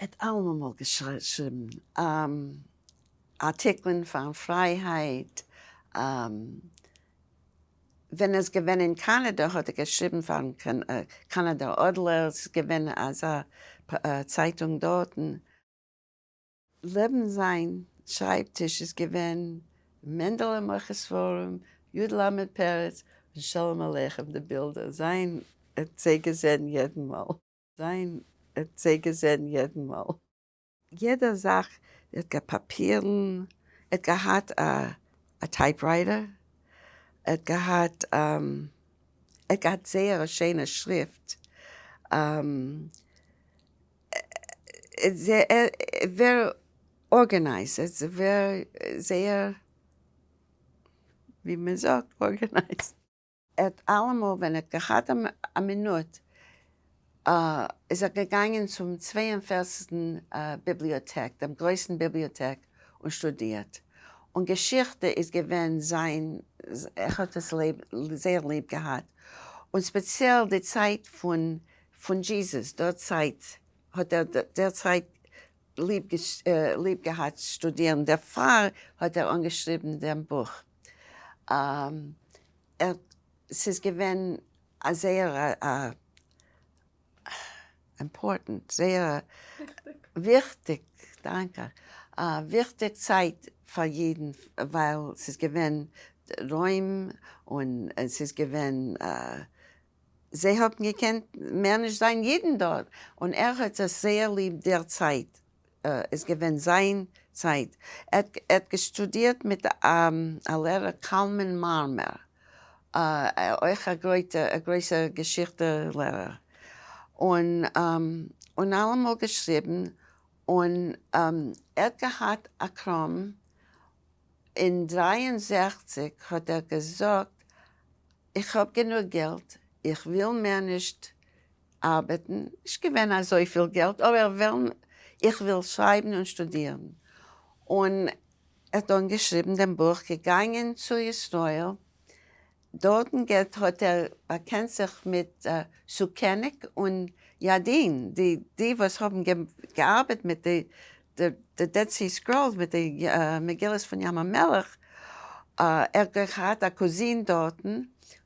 האט אלעמאל געשריבן ארטיקלען פארן פרייהייט, ווען ער איז געווען אין קאנאדא האט ער געשריבן פארן קאנאדער אדלער, ס'איז געווען אזא צייטונג דארטן. לעבן זיין שרייב טיש איז געווען מענדעלע מוכר ספרים, י ל פרץ און שלום עליכם די בילדער זיין ער האט זיי געזען יעדן מאל. זיין ער האט זיי געזען יעדן מאל. יעדע זאך, ער האט געהאט פאפירן, ער האט געהאט א typewriter, ער האט געהאט, ער האט געהאט זייער א שיינע שריפט, very organized, זייער ווי מען זאגט organized. ער האט אלעמאל ווען ער האט געהאט א מינוט איז ער געגאנגען צום צוויי און פערציגסטן ביבליאטעק, דעם גרויסן ביבליאטעק, און שטודירט. און געשיכטע איז געווען זיין, ער האט עס זייער ליב געהאט, און ספעציעל די צייט פון פון דזשיזעס, דער צייט האט ער דער צייט ליב געהאט שטודירן, דערפאר האט ער אנגעשריבן דעם בוך. ער ס'איז געווען א זייער א important, זייער וויכטיג, דאנקע, א וויכטיג צייט פאר אידן, ווייל ס'איז געווען רוים און ס'איז געווען זיי האבן געקענט מער נישט זיין אידן דארט, און ער האט עס זייער ליב דער צייט איז געווען זיין צייט, ער האט געשטודירט מיט א לערער קלמן מארמער, אויך א גרויסער געשיכטע לערער, און און אלעמאל געשריבן, און ער האט געהאט א קראם, אין 63 האט ער געזאגט איך האב גענוג געלט, איך וויל מער נישט ארבעטן, נישט געווען אזויפיל געלט, אבער וועלן, איך וויל שרייבן און שטודירן. און ער האט אנגעשריבן דעם בוך, געגאנגען צו ישראל, דארטן געט האט ער באקענט זיך מיט סוקעניק און ידין, די די וואס האבן געארבעט מיט די די Dead Sea Scrolls, מיט די מגילות פון ים המלח, ער האט געהאט א קוזין דארטן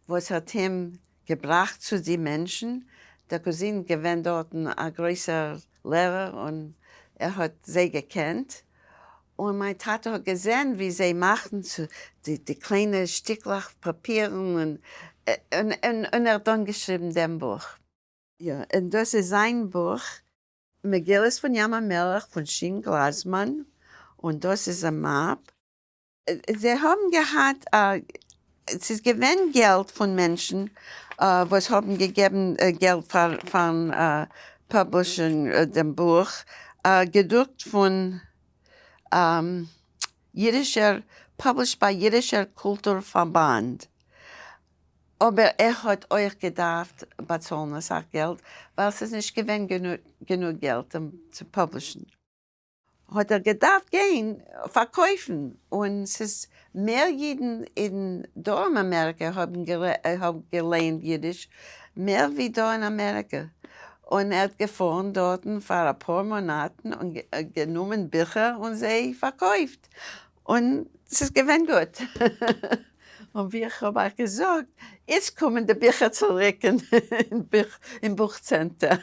וואס האט אים געבראכט צו די מענטשן, דער קוזין געווען דארטן א גרויסער לערער און ער האט זיי געקענט, און מיין טאטע האט געזען ווי זיי מאכן צו די קליינע שטיקלעך פאפירן און און ער האט אנגעשריבן דעם בוך. יא, און דאס איז זיין בוך מגילות פון ים המלח פון שין גלאזמאן, און דאס איז א map. זיי האבן געהאט א, ס'איז געווען געלט פון מענטשן וואס האבן געגעבן געלט פאר פארן publish ן דעם בוך, געדרוקט פון אידישער, published ביי אידישער קולטור פארבאנד. אבער ער האט אויך געדארפט באצאלן אסאך געלט ווייל ס'איז נישט געווען גענוג געלט אים צו publish ן. האט ער געדארפט גיין פארקויפן, און ס'איז מער אידן אין דרום אמעריקע האבן געלייענט אידיש מער ווי דא אין אמעריקע, און ער האט געפארן דארטן פאר אפאר מאנאטן און גענומען ביכער און זיי פארקויפט, און ס'איז געווען גוט. און ווי איך האב אייך געזאגט, איצט קומען די ביכער צוריק אין בוך צענטער.